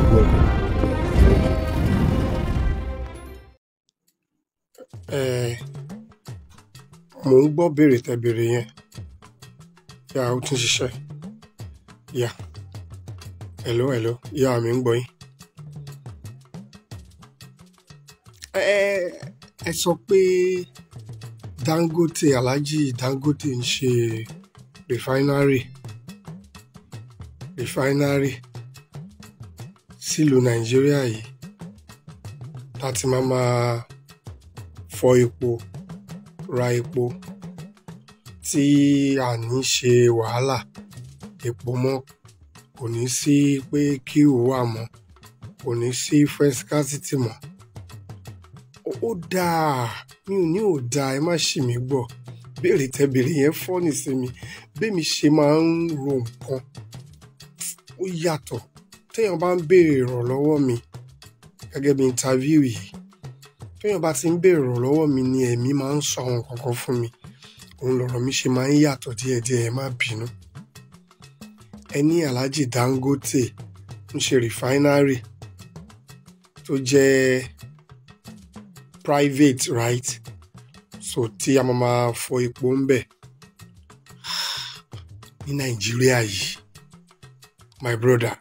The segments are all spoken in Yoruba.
Gbogbo. Mò ń gbọ́ béèrè tẹ béèrè yẹn. Yà, ó ti ń ṣiṣẹ́. Yà. Hello, hello. Yà, mi ń gbọ́ yín. Ẹ sọ pé Dangote, Alhaji Dangote ń ṣe refinery sílùú Nàìjíríà yìí láti máa fọ epo, ra epo tí a ní ṣe wàhálà epo mọ́, kò ní sí pé queue wà mọ́, kò ní sí fuel scarcity mọ́. Ó dáa, mi ò ní ò dáa, ẹ má ṣì mí gbọ́. Béèrè tẹ béèrè yẹn funny sí mi. Bémi ṣe máa ń ro nǹkan, ó yàtọ̀. Téèyàn bá ń béèrè ìrànlọ́wọ́ mi gẹ́gẹ́ bí interview yìí, téèyàn bá ti ń béèrè ìrànlọ́wọ́ mi ni ẹ̀mí máa ń sọ àwọn nǹkan kan fún mi. Òun lọ̀rọ̀ mi ṣe máa ń yàtọ̀ díẹ̀díẹ̀, ẹ má bínú. Ẹ ní Alhaji Dangote ń ṣe refinery tó jẹ́ private, right? So tí a máa fọ epo ń bẹ̀ ní Nàìjíríà yìí, my brother.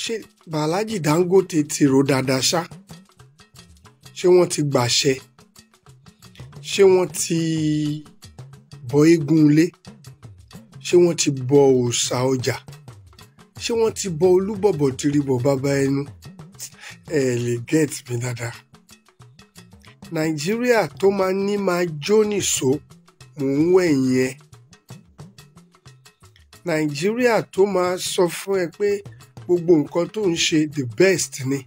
Ṣé Alhaji Dangote ti rò dáadáa ṣá? Ṣé wọ́n ti gbàṣẹ? Ṣé wọ́n ti bọ eégún ilé? Ṣé wọ́n ti bọ òòṣà ọjà? Ṣé wọ́n ti bọ olúbọ̀bọ̀ tìrìbọ̀ bàbá ẹnu? Ẹ lè get mi dáadáa. Nàìjíríà tó máa ní máa jó nìṣó, mò ń wẹ̀yìn ẹ. Nàìjíríà tó máa sọ fún ẹ pé gbogbo nǹkan tó ń ṣe the best ni.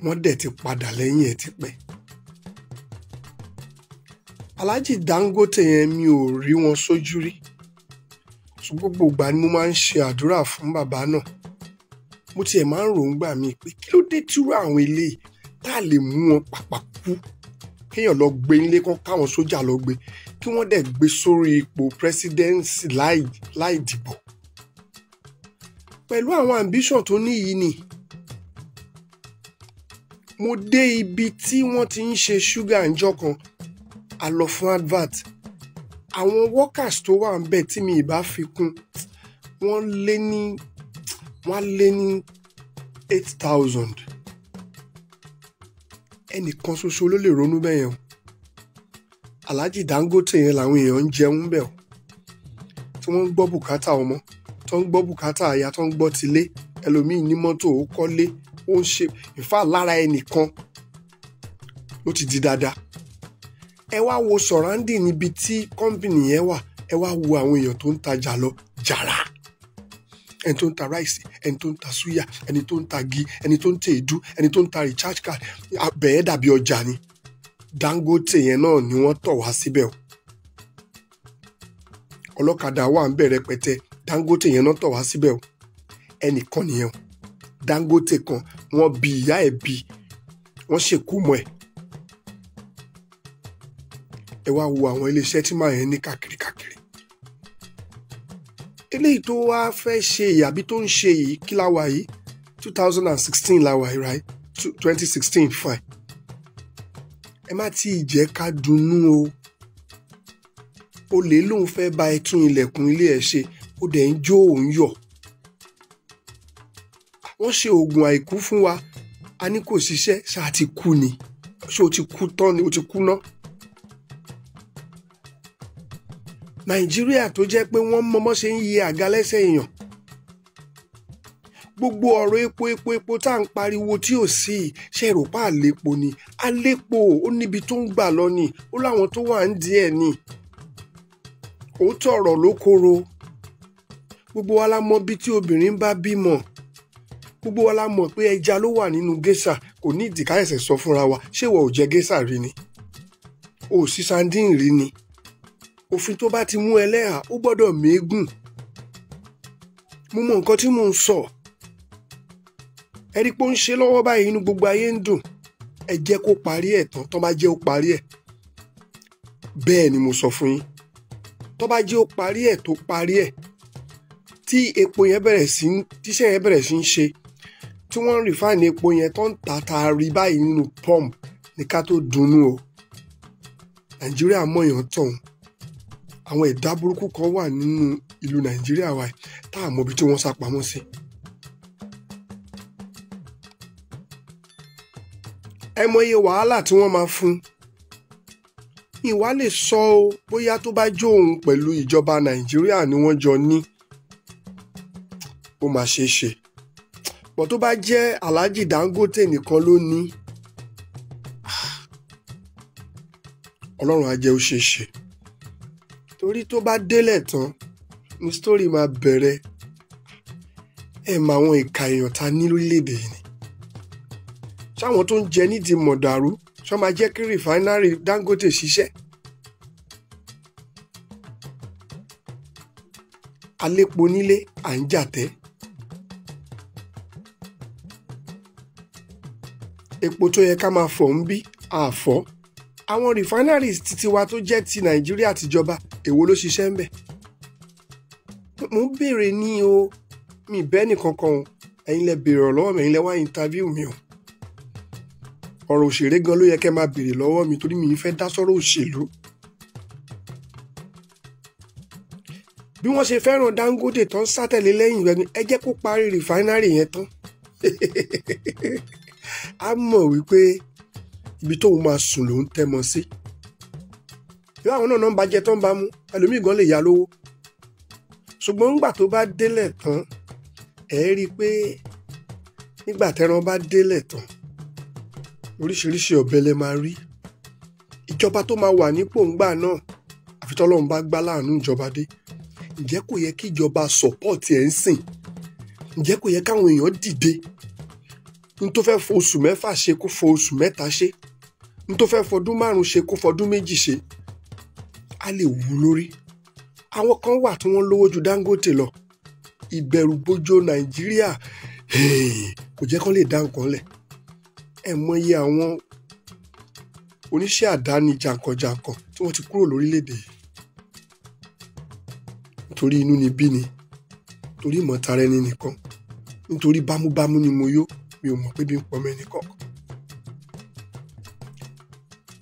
Wọ́n dẹ̀ ti padà lẹ́yìn ẹ̀ tipẹ́. Alhaji Dangote yẹn mi ò rí wọn sójú rí. Ṣùgbọ́n gbogbo ìgbà ni mo máa ń ṣe àdúrà fún bàbá náà. Mo tiẹ̀ máa ń rò ń gbà mí pé kí ló dé tírú àwọn eléyìí tá a lè mú wọn pàpà kú. Kéèyàn lọ gbé nílé kán káwọn sójà lọ gbé, kí wọ́n dẹ̀ gbé sórí ipò presidency láì dìbò. Pẹ̀lú àwọn ambition tó ní yìí ni. Mo dé ibi tí wọ́n ti ń ṣe ṣúgà ńjọ́ kan, a lọ fún advert. Àwọn workers tó wà ńbẹ̀ tí mi ì bá fi kún, wọ́n lé ní 8,000. Ẹnìkan ṣoṣo ló lè ronú bẹ́ẹ̀ yẹn o. Alhaji Dangote yẹn làwọn èèyàn ń jẹun bẹ́ẹ̀ o. Tí wọ́n ń gbọ́ bùkátà ọmọ, tó ń gbọ́ bùkátà aya, tó ń gbọ́ tilé, ẹlòmíì ní mọ́tò, ó kọ́lé, ó ń ṣe ìfà lára ẹnìkan ló ti di dáadáa. Ẹ wá wo surrounding níbi tí company yẹn wà, ẹ wá wo àwọn èèyàn tó ń tajà lọ jàrá. Ẹni tó ń ta ráìsì, ẹni tó ń ta súyà, ẹni tó ń ta gi, ẹni tó ń ta èédú, ẹni tó ń ta recharge card, abẹ́ẹ̀ dàbí ọjà ni. Dangote yẹn náà ni wọ́n tọ̀ wá síbẹ̀ o. Ọlọ́kadà wà ń bẹ̀ rẹpẹtẹ, Dangote yẹn náà tọ̀ wá síbẹ̀ o. Ẹnìkan nìyẹn o. Dangote kan, wọ́n bi ìyá ẹ̀ bí, wọ́n ṣèkú mọ́ ẹ̀. Ẹ wá wo àwọn iléeṣẹ́ tí màá yẹn ní káàkiri káàkiri. Eléyìí tó wá fẹ́ ṣe yìí àbí tó ń ṣe yìí, kí la wà yìí? 2016 la wà yìí, right? 2016, fine. Ẹ má tí ì jẹ́ ká dunnú o. Olè lòun fẹ́ bá ẹ tún ilẹ̀kùn ilé ẹ ṣe, ó dẹ̀ ń jó òun yọ̀. Wọ́n ṣe oògùn àìkú fún wa, a ní kò ṣiṣẹ́, ṣáà ti kú ni. Ṣé o ti kú tán ni? O ti kú ná? Nàìjíríà tó jẹ́ pé wọ́n mọmọ́ ṣe ń yí àga lẹ́sẹ̀ èèyàn. Gbogbo ọ̀rọ̀ epo epo epo tá à ń pariwo tí ò sí, ṣe rò pa àlépo ni. Àlépo ó níbi tó ń gbà lọ ni, ó láwọn tó wà ń díẹ̀ ni. Òótọ́ ọ̀rọ̀ ló kóró. Gbogbo wa la mọ̀ bí tí obìnrin bá bímọ. Gbogbo wa la mọ̀ pé ẹja ló wà nínú géṣà, kò ní ìdí ká ṣẹ̀ṣẹ̀ sọ fúnra wa. Ṣé ìwọ ò jẹ géṣà rí ni? O ò sí sandín rí ni? Òfin tó bá ti mú ẹlẹ́hà, ó gbọ́dọ̀ méégùn. Mo mọ nǹkan tí mò ń sọ. Ẹ rí pé ó ń ṣe lọ́wọ́ báyìí, inú gbogbo ayé ń dùn. Ẹ jẹ́ kó parí ẹ̀ tán, tó bá jẹ́ ó parí ẹ̀. Bẹ́ẹ̀ ni mo sọ fún yín. Tó bá jẹ́ ó parí ẹ̀ tó parí ẹ̀. Tí Tí epo yẹn bẹ̀rẹ̀ sí, tíṣẹ́ yẹn bẹ̀rẹ̀ sí ń ṣe, tí wọ́n ń refine epo yẹn tó ń ta ta rí báyìí nínú pump ní ká tó dunnú o. Nàìjíríà mọ̀yàn tán. Àwọn ẹ̀dá burúkú kan wà nínú ìlú Nàìjíríà wa tá a mọ ibi tí wọ́n sá pamọ́ sí. Ẹ mọ iye wàhálà tí wọ́n máa fún. Ìwà lè sọ o bóyá tó bá jó òun pẹ̀lú ìjọba Nàìjíríà ni wọ́n jọ ní, ó máa ṣeé ṣe. Bọ̀ tó bá jẹ́ Alhaji Dangote nìkan ló ní, Ọlọ́run á jẹ́ ó ṣeé ṣe. Torí tó bá délẹ̀ tán ni story máa bẹ̀rẹ̀. Ẹ mọ àwọn ìka èèyàn ta ní lórílẹ̀‐èdè yìí ni. Ṣáwọn tó ń jẹ nídìí mọ̀dàrú ṣọ́ máa jẹ́ kí rìfáínárì Dangote ṣiṣẹ́? Alépo nílé à ń jàtẹ́. Epo tó yẹ ká máa fọ̀ ń bí àfọ́. Àwọn refineries titi wa tó jẹ́ ti Nàìjíríà tìjọba, èwo ló ṣiṣẹ́ ń bẹ̀? Mo ń béèrè ní o, mi bẹ́ẹ̀ nìkankan o, ẹ̀yin lẹ béèrè ọ̀rọ̀ lọ́wọ́ mi, ẹ̀yin lẹ wá interview mi o. Ọ̀rọ̀ òṣèré gan ló yẹ kẹ́ máa béèrè lọ́wọ́ mi torí mi ì fẹ́ dá sọ́rọ̀ òṣèlú. Bí wọ́n ṣe fẹ́ràn Dangote tó ń sátẹ̀lé lẹ́yìn rẹ̀ ni, ẹ jẹ́ kó parí refinery yẹn tán. A mọ̀ wípé ibi tóun máa sùn lòún tẹ́mọ sí. Bí àwọn náà ń bàjẹ́ tó ń bá mú, ẹlòmíì gan lè yá lówó. Ṣùgbọ́n nígbà tó bá délẹ̀ tán, ẹ rí i pé nígbà tẹ́ran bá délẹ̀ tán, oríṣiríṣi ọ̀bẹ lẹ máa rí. Ìjọba tó máa wà nípò ńgbà náà, àfi tọ́lọ́run bá gbá láàánú ìjọba dé. Ǹjẹ́ kò yẹ kí ìjọba support ẹ̀ ń sìn? Ǹjẹ́ kò yẹ káwọn èèyàn dìde? N tó fẹ́ fo oṣù mẹ́fà ṣe kó fo oṣù mẹ́ta ṣe. N tó fẹ́ fọdún márùn-ún ṣe kó fọdún méjì ṣe. A lè wú lórí. Àwọn kan wà tí wọ́n lówó ju Dangote lọ. Ìbẹ̀rùbojo Nàìjíríà kò jẹ́ kán lè dá nǹkan lẹ̀. Ẹ mọyì àwọn oníṣẹ́ àdáni jàǹkànjàǹkàn tí wọ́n ti kúrò lórílẹ̀‐èdè yìí. Nítorí inú ni bí ni, nítorí ìmọ̀tara ẹni nìkan, nítorí bámúbámú ni mo yó, mi ò mọ̀ pé bí ń pọnmọ ẹnì kọ̀ọ̀kan.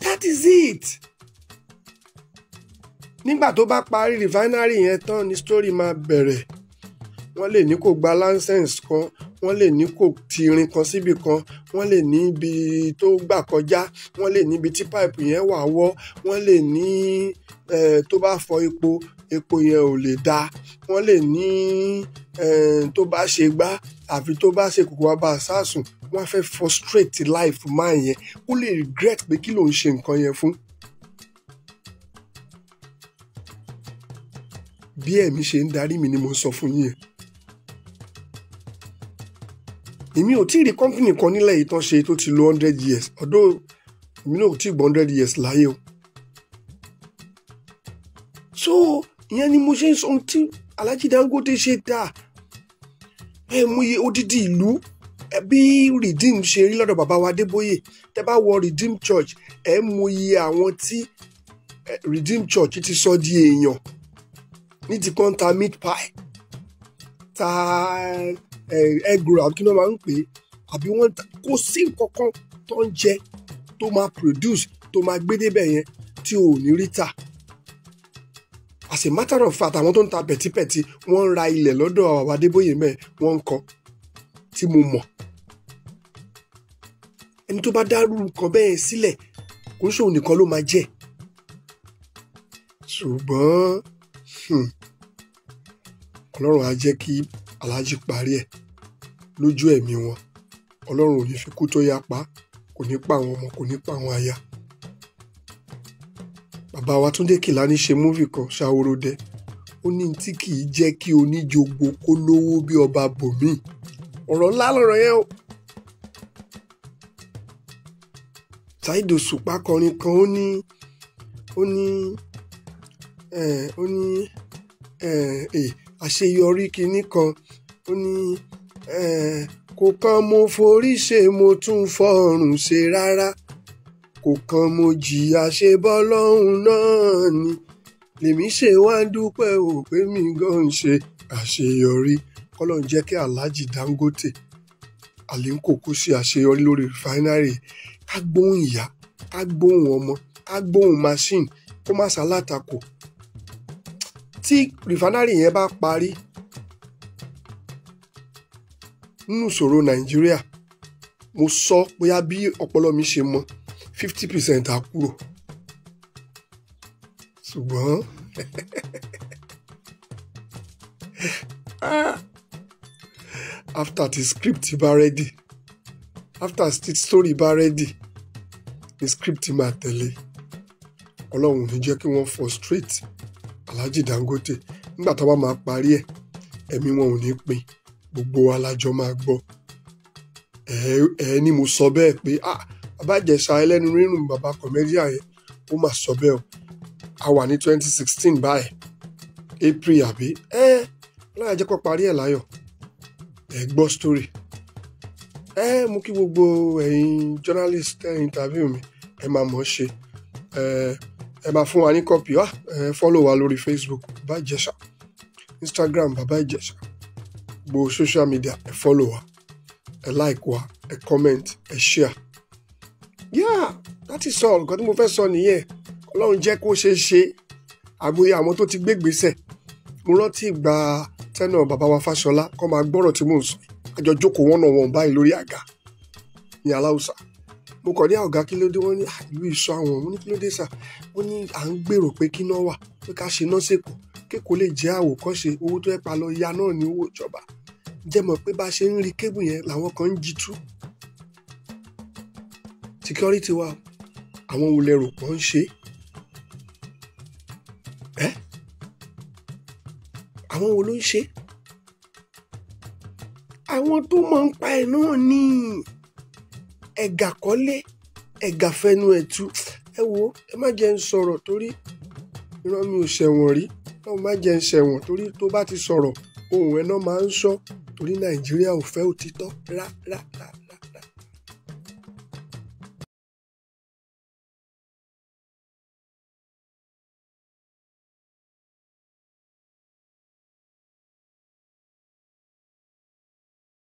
That is it. Nígbà tó bá parí refinery yẹn tán ni story máa bẹ̀rẹ̀. Wọ́n lè ní kò gba license kan, wọ́n lè ní kò ti irin kan síbi kan, wọ́n lè ní ibi tó gbà kọjá, wọ́n lè ní ibi tí pipe yẹn wà wọ́, wọ́n lè ní tó bá fọ epo, epo yẹn ò lè da, wọ́n lè ní tó bá ṣe gbá àfi tó bá ṣe kòkó bá sásùn. Wọ́n á fẹ́ frustrate life máa yẹn kó lè regret pé kí ló ń ṣe nǹkan yẹn fún. Bí ẹ̀mí ṣe ń darí mi ni mo sọ fún yín yẹn. Èmi ò tí ì rí company kan nílẹ̀ yìí tán ṣe tó ti lo 100 years, although èmi náà ò tí ì gbọ́ 100 years láyé o. So ìyẹn ni mo ṣe ń sọ ohun tí Alhaji Dangote ṣe dáa. Ẹ mú iye odidi ìlú bí Redeem ṣe rí lọ́dọ̀ bàbá wa Adébóyè. Tẹ́ bá wọ Redeem Church, ẹ mú iye àwọn tí Redeem Church ti sọ di èèyàn ní ti kan ta meat pie, ta egg roll àbí kí ló máa ń pè é, àbí wọ́n kò sí nǹkan kan tó ń jẹ tó máa produce tó máa gbé débẹ̀ yẹn tí ò ní rí tà. As a matter of fact, àwọn tó ń ta pẹ̀típẹ̀tí wọ́n ń ra ilẹ̀ lọ́dọ̀ àwọn Adébóyè mẹ́ẹ̀ wọ́n ń kọ́ tí mo mọ̀. Ẹni tó bá dárú nǹkan bẹ́ẹ̀ sílẹ̀ kò ń ṣòun nìkan ló máa jẹ́. Ṣùgbọ́n Ọlọ́run á jẹ́ kí Alhaji parí ẹ̀ lójú ẹ̀mí wọn. Ọlọ́run ò ní fi kú tó yá pa, kò ní pa àwọn ọmọ, kò ní pa àwọn aya. Bàbá wa Túndé Kèlání ṣe múfì kan, Ṣàwòròdẹ. Ó ní tí kì í jẹ́ kí oníjogbo kó lówó bí ọba bòmíì. Ọ̀rọ̀ ńlá lọ̀rọ̀ yẹn o. Saheed Òṣùpá kọrin kan, ó ní ó ní àṣeyọrí kinní kan, ó ní kò kan mo forí ṣe mo tún fọrùn ṣe rárá, kò kan mo jìyà ṣe bọ́lọ́hún náà ni, Lèmi ṣe wá ń dúpẹ́ o pé mi gan ń ṣe àṣeyọrí. Kọ́lọ́run jẹ́ kí Alhaji Dangote Aliko kó ṣe àṣeyọrí lórí refinery. Ká gbóhùn ìyá, ká gbóhùn ọmọ, ká gbóhùn machine, kó má ṣalátakò. Tí refinery yẹn bá parí nínú ìṣòro Nàìjíríà, mo sọ bóyá bí ọpọlọ mi ṣe mọ, 50% á kúrò. Ṣùgbọ́n after the script bá ready, after the story bá ready, the script máa tẹ̀lé. Ọlọ́run ò ní jẹ́ kí wọ́n frustrate Alhaji Dangote. Nígbà tó bá máa parí ẹ̀, ẹ̀mí wọn ò ní pin, gbogbo wa la jọ máa gbọ́. Ẹ ní mo sọ bẹ́ẹ̀ pé bàbá Ìjẹ̀ṣà ẹlẹ́nu rírùn, bàbá comedian yẹn, ó mà sọ bẹ́ẹ̀ o. A wà ní 2016 báyìí, April àbí? Ọlọ́run á jẹ́ kó parí ẹ̀ láyọ̀. Ẹ gbọ́ story. Mo kí gbogbo ẹ̀yin journalist tẹ́ interview mi, ẹ máa mọ̀ ọ́ ṣe. Ẹ máa fún wa ní copy. Ẹ follow wa lórí Facebook, Bàbá Ìjẹ̀ṣà, Instagram, Bàbá Ìjẹ̀ṣà, gbogbo social media, ẹ follow wa, ẹ like wa, ẹ comment, ẹ share. Yeah, that is all. Nǹkan tí mo fẹ́ sọ nìyẹn. Ọlọ́run jẹ́ kó ṣeé ṣe. Àbúyá àwọn tó ti gbé ìgbésẹ̀. Mo rántí ìgbà tẹ́nà bàbá wa Fáṣọlá kọ́ máa gbọ́rọ̀ tí mò ń sọ. Àjọ jókòó wọ́n náà wọ̀n báyìí lórí àga ní Aláùsà. Mo kàn ní ọ̀gá kí ló dé, wọ́n ní ìlú ìsọ àwọn. Mo ní kí ló dé sà? Wọ́n ní à ń gbèrò pé kí náà wà, pé ká ṣe iná sèkó, kéko lè jẹ́ àwòkọ́ṣe. Owó tó ẹ pa lọ ya náà ní owó ìjọba. Ǹjẹ́ mọ̀ pé bá a ṣe ń rí kébù yẹn làwọn kan ń jí tú. Security wa, àwọn wo lẹ rò pọ̀ ń ṣe? Àwọn wo ló ń ṣe? Àwọn tó mọ̀ ń pa ẹ̀ náà ní ẹ̀gà kọ́lé, ẹ̀gà fẹnu ẹ̀ tú. Ẹ wo, ẹ má jẹ́ ń sọ̀rọ̀ torí ìran mi ò ṣẹ̀wọ̀n rí. Ẹ má jẹ́ ń ṣẹ̀wọ̀n torí tó bá ti sọ̀rọ̀, ohùn ẹ̀ náà máa ń sọ torí Nàìjíríà ò fẹ́ òtítọ́ rá rá rá.